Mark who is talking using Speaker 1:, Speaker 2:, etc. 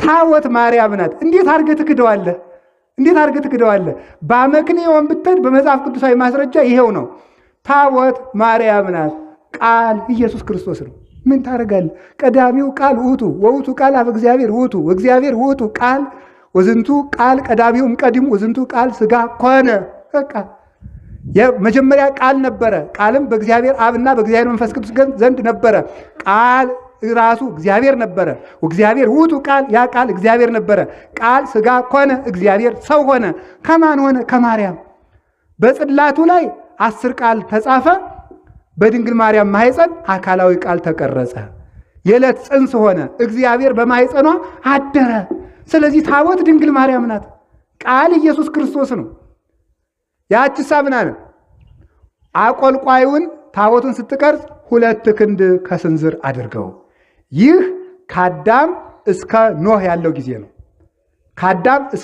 Speaker 1: ታቦት ማርያም ናት። እንዴት አድርገህ ትክደዋለህ? እንዴት አድርገህ ትክደዋለህ? በአመክንዮም ብትሄድ በመጽሐፍ ቅዱሳዊ ማስረጃ ይሄው ነው። ታቦት ማርያም ናት። ቃል ኢየሱስ ክርስቶስ ነው። ምን ታደርጋለህ? ቀዳሚው ቃል ውእቱ ወውእቱ ቃል አብ እግዚአብሔር ውእቱ ወእግዚአብሔር ውእቱ ቃል ወዝንቱ ቃል ቀዳሚው እምቀዲሙ ወዝንቱ ቃል ሥጋ ኮነ። በቃ የመጀመሪያ ቃል ነበረ። ቃልም በእግዚአብሔር አብና በእግዚአብሔር መንፈስ ቅዱስ ዘንድ ነበረ። ቃል ራሱ እግዚአብሔር ነበረ። እግዚአብሔር ውእቱ ቃል፣ ያ ቃል እግዚአብሔር ነበረ። ቃል ሥጋ ኮነ፣ እግዚአብሔር ሰው ሆነ። ከማን ሆነ? ከማርያም። በጽላቱ ላይ 10 ቃል ተጻፈ። በድንግል ማርያም ማኅፀን አካላዊ ቃል ተቀረጸ። የዕለት ጽንስ ሆነ። እግዚአብሔር በማኅፀኗ አደረ። ስለዚህ ታቦት ድንግል ማርያም ናት። ቃል ኢየሱስ ክርስቶስ ነው። ያቺ ሳብናን አቆልቋዩን ታቦቱን ስትቀርጽ 2 ክንድ ከስንዝር አድርገው። ይህ ከአዳም እስከ ኖህ ያለው ጊዜ ነው። ከአዳም እስከ